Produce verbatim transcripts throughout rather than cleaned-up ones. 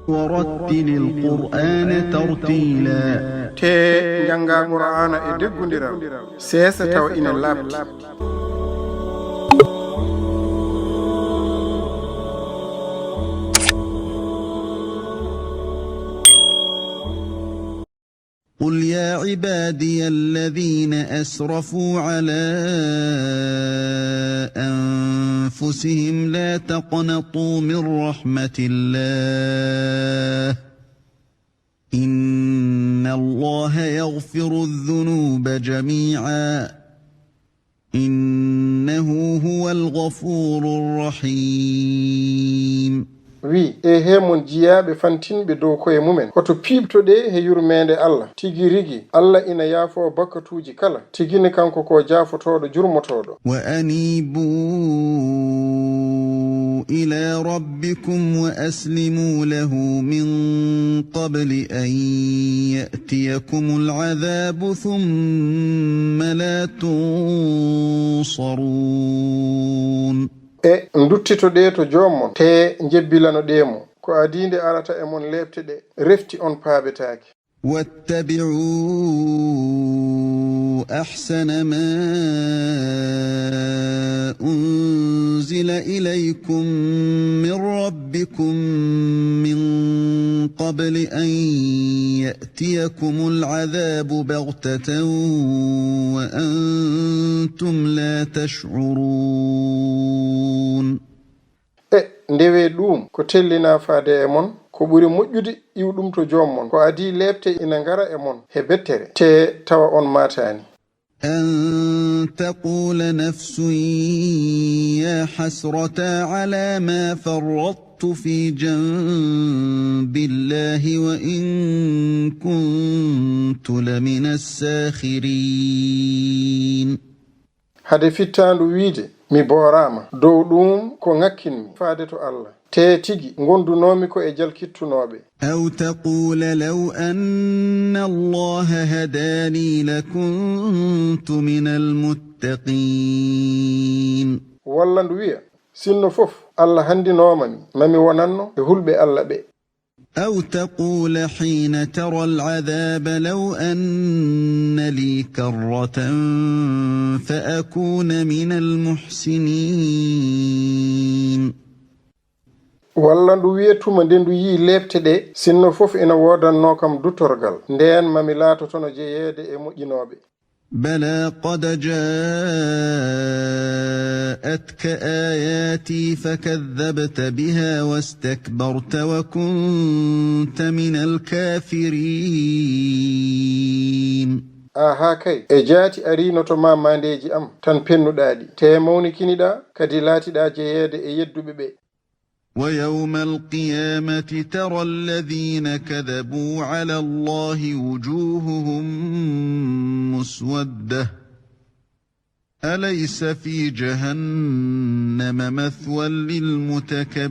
ورتل القرآن ترتيلا. Tee njanngaa Qur'aana e deggundiral, seesa tawa ina laaɓti. قل يا عبادي الذين أسرفوا على أنفسهم لا تقنطوا من رحمة الله إن الله يغفر الذنوب جميعا إنه هو الغفور الرحيم. Wi, e he mon jiyaaɓe fantinɓe dow koye mumen, hoto piiɓtoɗee he yurmeende Allah. Tigi rigi, Allah ina yaafoo bakkatuuji kala. Tigi ne kanko ko jaafotooɗo, jurmotooɗo. وأنيبوا إلى ربكم وأسلموا له من قبل أن يأتيكم العذاب ثم لا تنصرون. E nduttitoɗee to Joom mon, tee njebbilanoɗee mo. Ko adii nde arata e mon leepte ɗe, refti on paabetaake. واتبعوا أحسن ما أنزل إليكم من ربكم من قبل أن يأتيكم العذاب بغتة وأنتم لا تشعرون. E ndewee ɗuum ko tellinaa faade e mon, ko ɓuri moƴƴude iwɗum to Joom mon, ko adii leepte ina ngara e mon he bettere, tee tawa on maataani. أن تقول نفس يا حسرتى على ما فرطت في جنب الله وإن كنت لمن الساخرين. Hade fittaandu wiyde, mi booraama, dow ɗuum ko ŋakkinmi faade to Allah, tee tigi ngondunoomi ko e jalkittunooɓe. أو تقول لو أن الله هداني لكنت من المتقين. Walla ndu wiya, sinno fof Allah hanndinooma mi, ma mi wonanno e hulɓe Allah ɓe. أو تقول حين ترى العذاب لو أن لي كرة فأكون من المحسنين. Walla ndu wiya tuma nde ndu yii leepte ɗe, sinno fof ina woodannoo kam duttorgal, ndeen ma mi laatotono jeyeede e moƴƴinooɓe. بلى قد جاءتك آياتي فكذبت بها واستكبرت وكنت من الكافرين. Aahaa kay, e jaati ariino to ma maandeeji am, tan pennuɗaa ɗi, tee mawnikiniɗaa, kadi laatiɗaa jeyeede e yedduɓe ɓe. ويوم القيامة ترى الذين كذبوا على الله وجوههم مسودة أليس في جهنم مثوى للمتكبرين.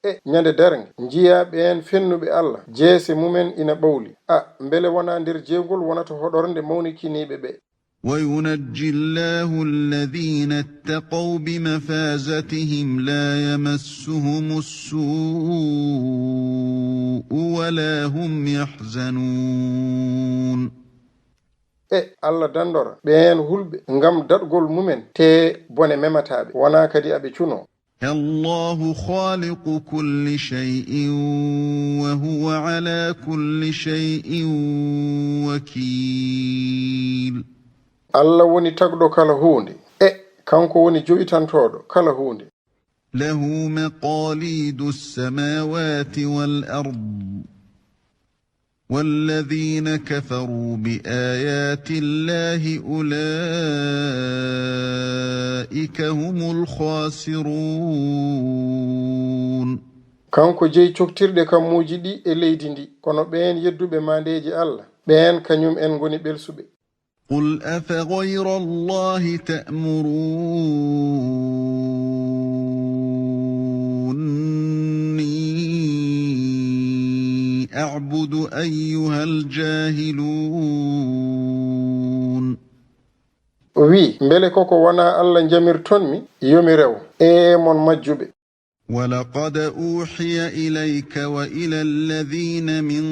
E ñande darnge, njiyaa ɓeen fennuɓe Allah, jeese mumen ina ɓawli. A, mbele wonaa nder jeewgol wonata hoɗorde mawnikiniiɓe ɓe? وينجي الله الذين اتقوا بمفازتهم لا يمسهم السوء ولا هم يحزنون. E Allah danndora ɓeen hulɓe ngam daɗgol mumen, tee bone memataa ɓe, wonaa kadi aɓe cunoo. الله خالق كل شيء وهو على كل شيء وكيل. Allah woni tagɗo kala huunde, e kanko woni jo'itantooɗo kala huunde. له مقاليد السماوات والأرض والذين كفروا بآيات الله أولئك هم الخاسرون. Kanko jeyi coktirɗe kammuuji ɗi e leydi ndi, kono ɓeen yedduɓe maandeeji Allah, ɓeen kañum en ngoni ɓelsuɓe. قل أفغير الله تأمروني أعبد أيها الجاهلون. O wi'i, mbele ko ko wonaa Allah njamirton-mi, yo mi rew, ee mon majjuɓe. ولقد أوحي إليك وإلى الذين من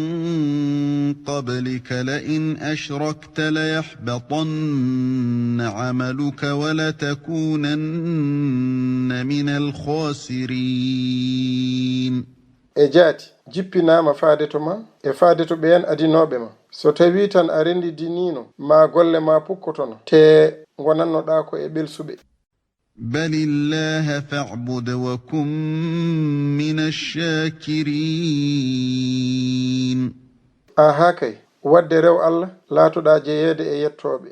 قبلك لئن أشركت ليحبطن عملك ولتكونن من الخاسرين. E jaati, jippinaama faade to ma, e faade to ɓeen adinooɓe ma. So tawii tan a renndidiniino, ma golle ma pukkotono, te ngonannoɗaa ko e ɓelsuɓe. بل الله فاعبد وكن من الشاكرين. Aahaa kay, waɗde rew Alla, laatoɗaa jeyeede e yettooɓe.